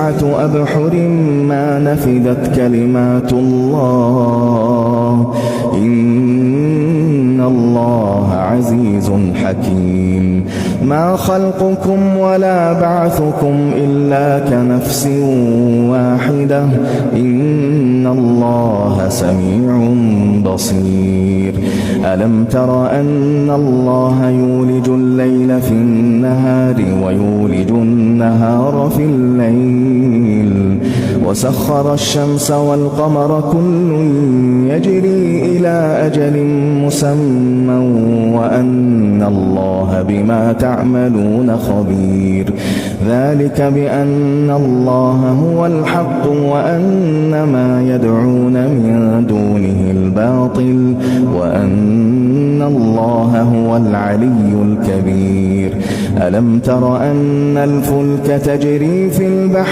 7 أبحر ما نفدت كلمات الله إن الله عزيز حكيم. ما خلقكم ولا بعثكم إلا كنفس واحدة إن الله سميع بصير. ألم تر أن الله يولج الليل في النهار ويولج النهار في الليل وسخر الشمس والقمر كل يجري إلى أجل مسمى وأن الله بما تعملون خبير. ذلك بأن الله هو الحق وأن ما يدعون من دونه الباطل وأن الله هو العلي الكبير. ألم تر أن الفلك تجري في البحر